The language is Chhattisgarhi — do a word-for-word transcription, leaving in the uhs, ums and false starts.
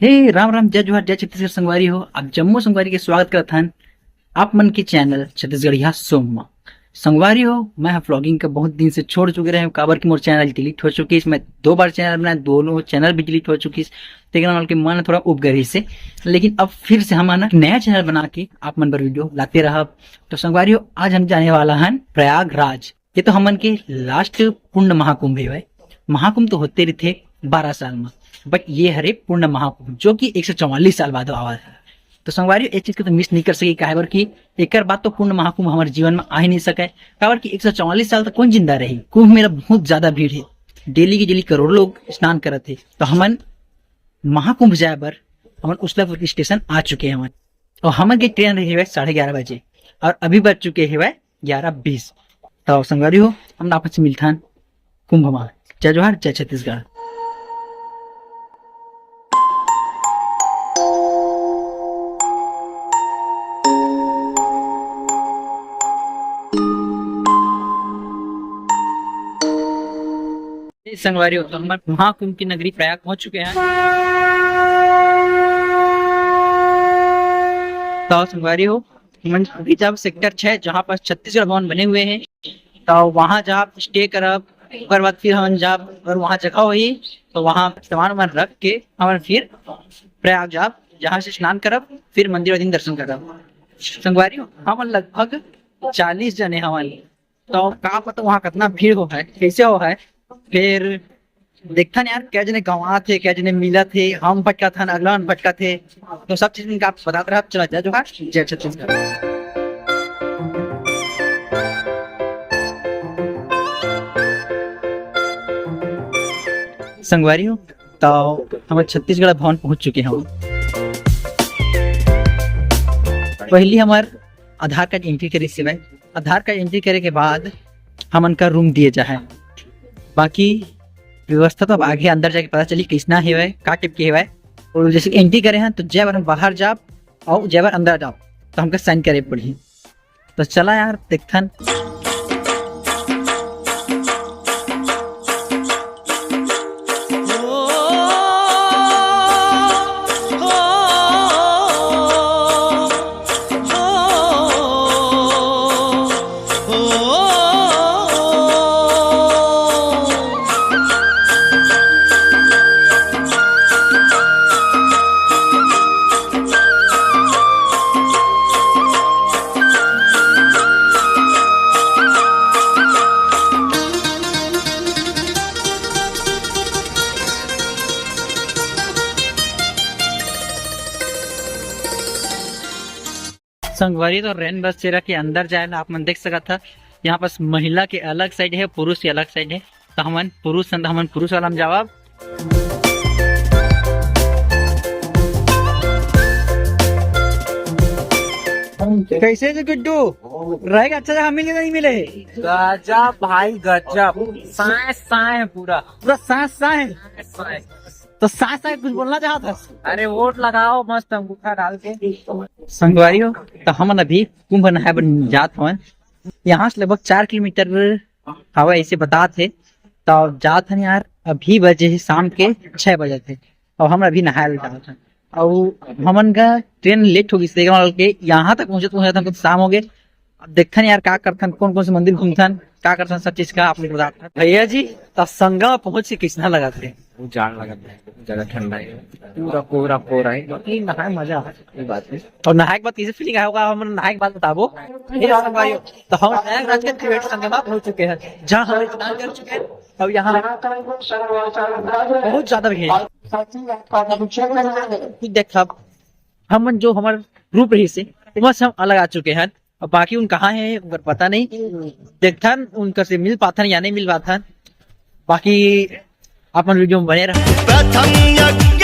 हे राम राम, जय जोहार, जय छत्तीसगढ़ संगवारी हो। आप जम्मो संगवारी के स्वागत करत हन आप मन के चैनल छत्तीसगढ़िया सोम म। संगवारी हो, मैं ह व्लॉगिंग के बहुत दिन से छोड़ चुके रहे हूँ, काबर कि मोर चैनल डिलीट हो चुकिस। मैं दो बार चैनल बनाए, दोनों चैनल भी डिलीट हो चुकिस। तेकर नाम के मन थोड़ा उब गए से, लेकिन अब फिर से हम ना नया चैनल बना के आप मन बर वीडियो लाते रहब। तो संगवारी हो, आज हम जाने वाला हन प्रयागराज। ये तो हमन के लास्ट पूर्ण महाकुंभ हे भाई। महाकुंभ तो होते रहिथे बारह साल में, बट ये हरे पूर्ण महाकुंभ, जो कि एक सौ चौवालीस साल बाद आवा है। तो संगवारी, ये चीज के तो मिस नहीं कर सके, काहे बर कि एकर बाद तो पूर्ण महाकुंभ हमारे जीवन में आ ही नहीं सके, काबर कि एक सौ चौवालीस साल तक कौन जिंदा रही? कुंभ मेला बहुत ज्यादा भीड़ है, डेली के डेली करोड़ों लोग स्नान करत है। तो हमन महाकुंभ जाए बर हमन उसलापुर स्टेशन आ चुके हवन, और हमन के ट्रेन रही है साढ़े ग्यारह बजे, और अभी बज चुके हैं ग्यारह बीस। तो संगवारी हो, हम आपस में मिलथन कुंभ में। जय जोहार, जय छत्तीसगढ़। संगवारी हो, तो हम महाकुंभ की नगरी प्रयाग पहुंच चुके हैं। तो संगवारी हो, हमन अभी जब सेक्टर छह, जहाँ पर छत्तीसगढ़ भवन बने हुए हैं, तो वहाँ जब स्टे करब, ओकर बाद फिर हमन जब, अगर वहाँ जगह होही, तो वहाँ सामान वामान रख के हमन फिर प्रयाग जाब, जहाँ से स्नान करब, फिर मंदिर वदिन दर्शन करब। संगवारी हो, हमन लगभग चालीस जने हवन, तो का पता वहाँ कितना भीड़ हो है, कैसे हो है। फिर देखथन यार, क्या जने गंवाथे, क्या जने मिलथे, हम भटकथन, अगला मन भटकथे, तो सब चीज इनका आप बताते रहब। चला, जय जोहार, जय छत्तीसगढ़। संगवारी हो, तो हम छत्तीसगढ़ भवन पहुंच चुके हैं। पहली हमार आधार कार्ड एंट्री करे से भाई, आधार कार्ड एंट्री करे के बाद हमन का रूम दिए जाए। बाकी व्यवस्था तो अब आगे अंदर जाके पता चली कैसना हेवय, का टाइप के हेवय। और जैसे एंट्री करे हैं तो जय बार हम बाहर जाब और जय बार अंदर जाब, तो हमका साइन करे पड़ही। तो चला यार, देखथन। संगवारी, तो रैन बसेरा के अंदर जाए ला आप मन देख सकत ह। यहाँ पास महिला के अलग साइड है, पुरुष के अलग साइड है। तो हमन पुरुष हन, तो हमन पुरुष वाला में जावब। कैसे जो गुड्डू, रहेगा अच्छा जगह मिले नहीं मिले? गजब भाई, गजब। साए साए है पूरा। पूरा साए साए है। साए। तो साए साए कुछ बोलना चाहत हस? अरे वोट लगाओ मस्त अंगूठा डाल के। संगवारी हो, तो हमन अभी कुंभ नहाए बर जात हवन। यहाँ से लगभग चार किलोमीटर हवय, ऐसे बतात हे। तो जात हन यार, अभी बजे हे शाम के छह बजे थे, और हम अभी नहाए ला जात हन। और हमन का ट्रेन लेट हो गई, तेकर के यहाँ तक पहुँचत पहुँचत हमको शाम हो गए। अब देखथन यार, का करथन, कौन कौन से मंदिर घूमथन, का करथन, सब चीज का आप लोग बताथन। भैया जी, तो संगम पहुँच के किसना लगा थे? वो जाड़ लगा था, ज्यादा ठंडा है। पूरा कोहरा कोहरा है, लेकिन नहाए मजा आ रहा है, कोई बात नहीं। और नहाए के बाद कैसे फीलिंग आया होगा, हम नहाए के बाद बताबो। ये संगवारी हो, तो हम प्रयागराज के त्रिवेणी संगम में पहुंच चुके हैं, जहां हम स्नान कर चुके हैं। अब यहाँ बहुत ज्यादा भीड़ है। खुद देखा, हमन जो हमारे ग्रुप रही से, वहाँ से हम अलग आ चुके हैं। अब बाकी उन कहाँ हैं, उनकर पता नहीं। देखथन, उनकर से मिल पाथन या नहीं मिल पाथन। बाकी अपन वीडियो में बने रहो। प्रथम यज्ञ